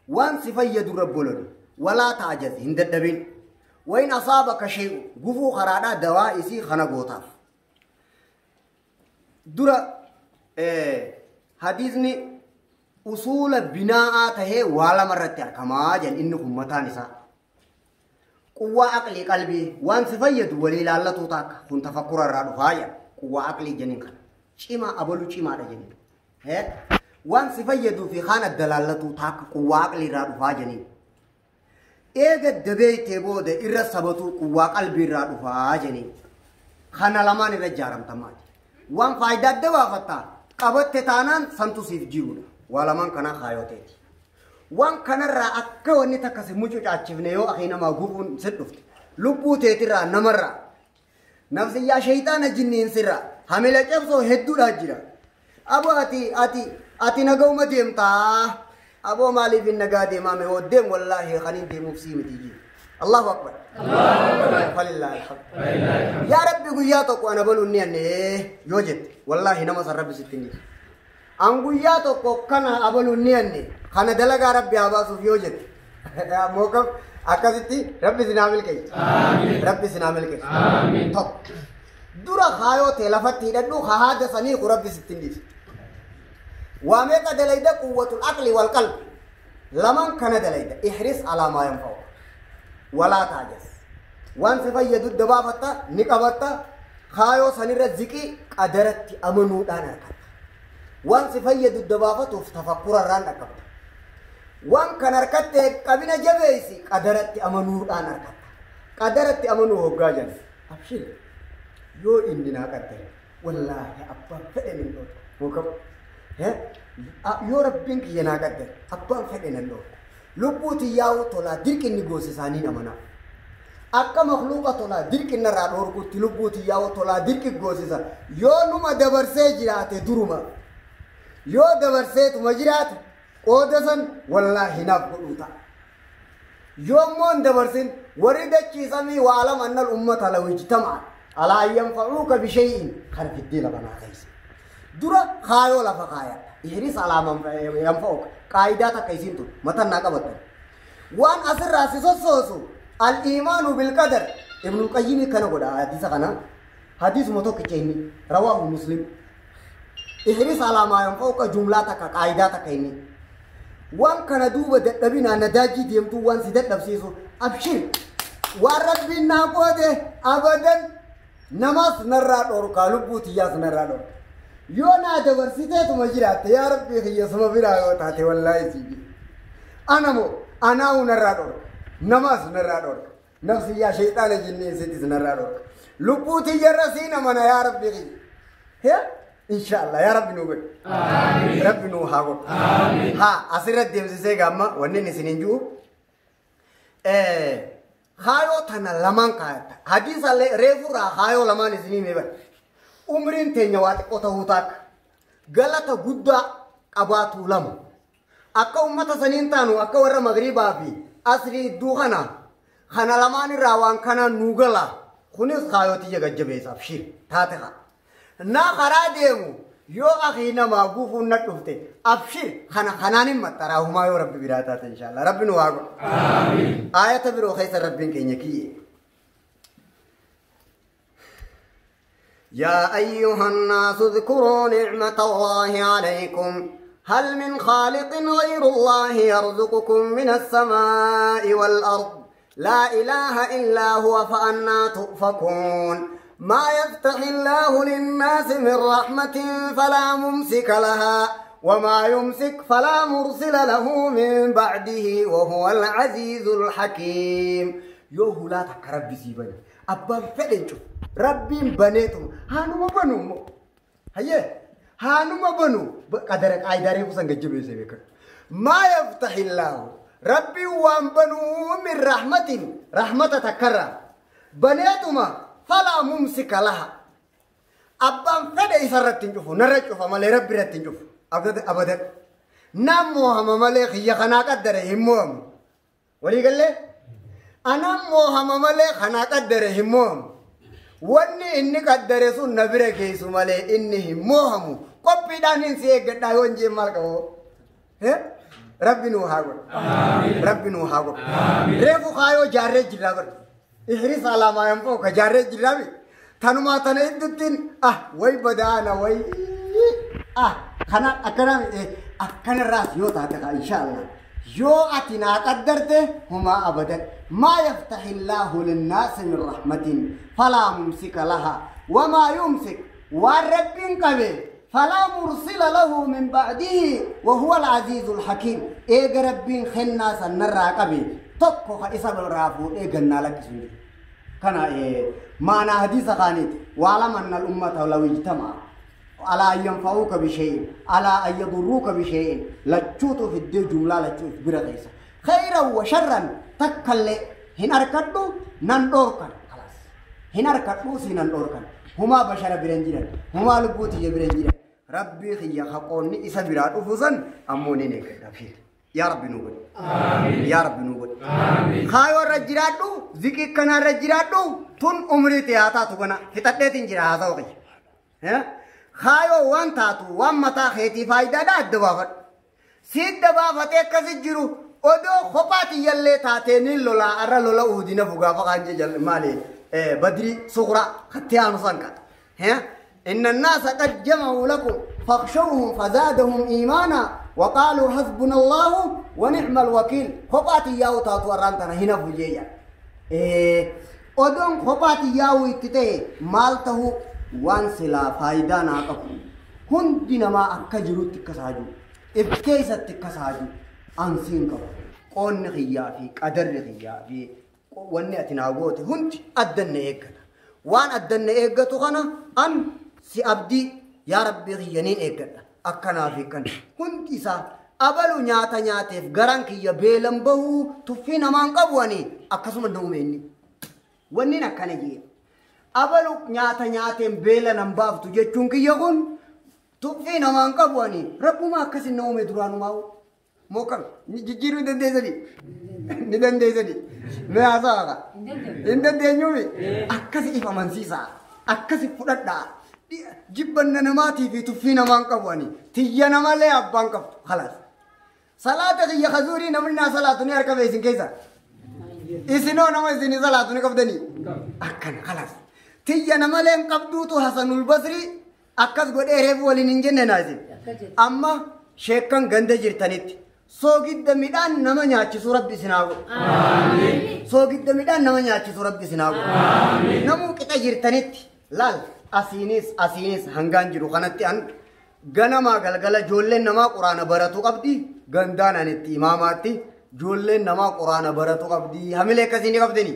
Waan si fayyadu irra bololi. Walaa ta'ajaz hin dadhabin. Wayin asaabaka shay'u gufuu karaadhaa dawaa isii kana gootaaf. Dura hadiisni usuula binaa'aa tahee waa lama irratti argamaa jedhan inni kun mataan isaa. Quwwaa aqlii qalbii waan si fayyadu walii ilaallatuu taakka kun tafakkura irraa dhufaa jedha. Quwwaa aqlii jeniin kana. Cimaa abalu cimaadha jeniin. Waan si fayyaduu fi kaan adda laallatuu taakka quwwaa aqlii irraa dhufaa jeniin. Eega dabeeytee booda irra sabatuu quwwaa qalbii irraa dhufaa jeniin. Kana lamaan irra ijaaramtamaati. Waan faayidaa adda baafattaa qabatte taanaan santu siif jiruudha. Waa lamaan kanaa kaayoteeti. Waan kanarraa akka wanni takka si mucucaachifne yoo akii namaa gufuun si dhufte. Lubbuu teetirraa namarraa. Nafsiyyaa shayxaana jinniin sirraa. Hamila cabsoo hedduudhaa jira. Aboo ati nagauma deemtaa. Aboo maaliif hin nagaa deemaa mee deem wallaahi kan hin deemuuf sii miti jiru. Allahu akbar. Falillaahi alhamd. Yaa Rabbi guyyaa tokko ana baluun ni anne yoo jette wallaahi nama san Rabbi sitti hin dhiisu. An guyyaa tokko kana abaluun ni anne kana dalagaa Rabbi haa baasuuf yoo jette. Mookam akkasitti Rabbi sinaa milkeessu. Rabbi sinaa milkeessu. Tokko. Dura kaayoo ta'e lafatti hidhadhu haada sanii ku Rabbi sitti hin dhiisu. Waa meeqa dalayda quwwatul aqli wal qalbi. Lamaan kana dalayda ihris alaa maa yanfa'u. Walaa taajas. Waan si fayyadu dabaafatta ni qabatta kaayoo sanirra ziqii qadaratti amanuudhaan argatta. Waan si fayyadu dabaafatuuf tafakkura irraan dhaqqabda. Waan kan harkatte qabina jabeessi qadaratti amanuudhaan argatta. Qadaratti amanuu hoggaa jala. Abshir yoo inni naa qaddare wallaahi abbaan fedhe nan dhoorku. Mookam. Yoo rabbiin kiyya naa qaddare abbaan fedhe nan dhoorku. Lubbuu tiyyaa'uu tolaa dirqinni goosisaanii amanaa. Akka makluuqa tolaa dirqinna irraa dhoorkutti lubbuu tiyyaa'uu tolaa dirqi goosisa. Yoo numa dabarsee jiraate duruma. Yoo dabarseetuma jiraate qooda san wallaahi naaf godhuu ta'a. Yoommoo hin dabarsin warri dachiisamii waalam annal ummata law ijtama'a alaa an yanfa'uuka bishay'in kana fiddee lafa naa keessa. Dura kaayoo lafa kaayadha. Ihris alaa man yanfa'uka qaayidaa takka isiin tun matan naa qabattan. Waan asirraa si sossoosu al-iimaanu bilqadar Ibnul Qayyimii kana godha hadiisa kana hadiisuma tokkicha inni rawaahu Muslim. Ihris alaa maa yanfa'uka jumlaa takka qaayidaa takka inni. Waan kana duuba dadhabinaa nadaajii deemtuu waan si dadhabsiisu abshir waan rabbiin naa qoode abadan namaas narraa dhorkaa lubbuu tiyyaas narraa dhorka. Yoo naa dabarsiteetuma jiraatte yaa rabbii kiyya suma biraa yoo taate wallaahi si jedhe. Ana moo anaa'uu narraa dhorka namaas narraa dhorka nafsiyyaa shayxaana jinneen sitis narraa dhorka. Lubbuu tiyyarra siin amana yaa rabbii kiyya. Inshaallah yaa rabbi nuu godhi. Rabbi nuu haa godhu. Haa asirratti deemsisee gaamma wanni inni isiniin jiru. Kaayoo tana lamaan kaayatta. Hadiisallee reefurraa kaayoo lamaan isinii mee bari. Umriin teenya waa xiqqoo ta'uu taakka. Galata guddaa qabaatu lama. Akka ummata saniin taanu akka warra magriibaa fi asrii idduu kana kana lamaan irraa waan kanaan nuu gala. Kunis kaayoo tiyya gajjabeessaaf shir taate haa. Naa karaa deemu yoo akii namaa gufuun na dhufte abshir kana kanaan hin maxxaraa humaa yoo rabbi biraa taate inshaallah rabbi nu haa godhu. Aayata biroo keessa rabbiin keenya kiyye. يا أيها الناس اذكروا نعمة الله عليكم هل من خالق غير الله يرزقكم من السماء والأرض لا إله إلا هو فأنا تؤفكون ما يفتح الله للناس من رحمة فلا ممسك لها وما يمسك فلا مرسل له من بعده وهو العزيز الحكيم. يوه لا تكرب سيبني أبان فلنشو ربي بنيتم هانو بنو هيا هانو بنو قدرك عيداري فسان جيبي سيبك ما يفتح الله ربي وان بنو من رحمة رحمة تكرر بنيتما فلا ممسك لها أبان فدي سرت تنجفو نرجفو مالي ربي رت تنجفو أبدا أبدا نمو هم مالي خيا خنا قدر هموم ولي قال لي أنا مو هم مالي خنا قدر هموم واني إني قدر سن نبرة كيسو مالي إني هموهم قبي دانين سيك قد يونجي مالكو ها Rabbi nuu haa godhu. Rabbi nuu haa godhu. Reefu kaayoo jaarree jirraa godhu. Ihris alaa maa yanfa'uka jaarree jirraa mi? Tanumaa tana idduttiin ah way badaana way ah kana akkana akkanarraas yoo taate kaa inshaallah. Yoo ati naa qaddarte humaa abadan. Maa yaftahi illaahu linnaasi min rahmatin falaa mumsika laha wamaa yumsik waan rabbiin qabe فلا مرسل له من بعده وهو العزيز الحكيم. إيه ربين خنا سنرى قبي تكو خيسا بالرافو إيه قلنا لك سنجي كان إيه معنى حديث خانيت وعلم أن الأمة لو اجتمع على أن ينفعوك بشيء على أن يضروك بشيء لتشوتو في الدي جملة لتشوت برغيسة خيرا وشرا تكالي هنا ركدو نندوركن خلاص هنا ركدو سينندوركن هما بشر برنجيرا هما لبوتي برنجيرا ربي خيا خقوني إسا براد أفوزن أموني نيك دافير يا ربي نوبل آمين يا ربي نوبل آمين خايو الرجرادو ذكي كنا الرجرادو تون عمري تياتا تغنا فتتلتين جرا هذا وقي ها خايو وان تاتو وان متا خيتي فايدة دا الدبافت سيد دبافت اكسي جرو ودو خباتي يلي تاتي نيلولا أرى لولا أودينا فوقا فقانجي جل مالي بدري صغرى ختيان صنكا ها إن الناس قد جمعوا لكم فاخشوهم فزادهم إيمانا وقالوا حسبنا الله ونعم الوكيل. خباتي ياو تاتو أرانتنا هنا فوجيا أدون خباتي ياو اتتي مالته وانسلا فايدة ناقف هندنا ما أكجرو تكساجو إبكيسة تكساجو أنسين كفو قون خيافي قدر خيافي واني أتناغوتي هند أدن إيقنا وان أدن إيقتو خنا أن سي أبدي يا ربي غيانين إيقنا أكنا في كن هند إسا أبلو نياتا نياتيف غرانكي يبيلن بهو تفينا مان قبواني أكسو من دوميني وانين أكنا جي أبلو نياتا نياتيف بيلن أمبافتو جيشونكي يغن تفينا مان قبواني ربو ما أكسي نومي درانو ماو موكم جيرو دندزني ندندزني ما هذا إن أكسي إفا منسيسا أكسي فردا جبنا نماتي في تفينا ما نقبواني تيجنا ما لي أبان قبض خلاص صلاة يا خزوري نمرنا صلاة نيار كبيسين كيسا إسنو نما إسني صلاة نقبضني أكن خلاص تيجنا ما لي نقبضو تو حسن البصري أكس قد إرهب ولي نينجن نازل أما شيكان غندجر تنيت soogidda midhaan nama nyaachisu rabbi isin haa godhu. Amiin. Soogidda midhaan nama nyaachisu rabbi isin haa godhu. Amiin. Namuu qixa jirtanitti laal asiinis asiinis hangaan jiru kanatti an ganamaa galgala ijoolleen namaa quraana baratu qabdi gandaan an itti imaamaatti ijoolleen namaa quraana baratu qabdi hamilee akkasii ni qabdini.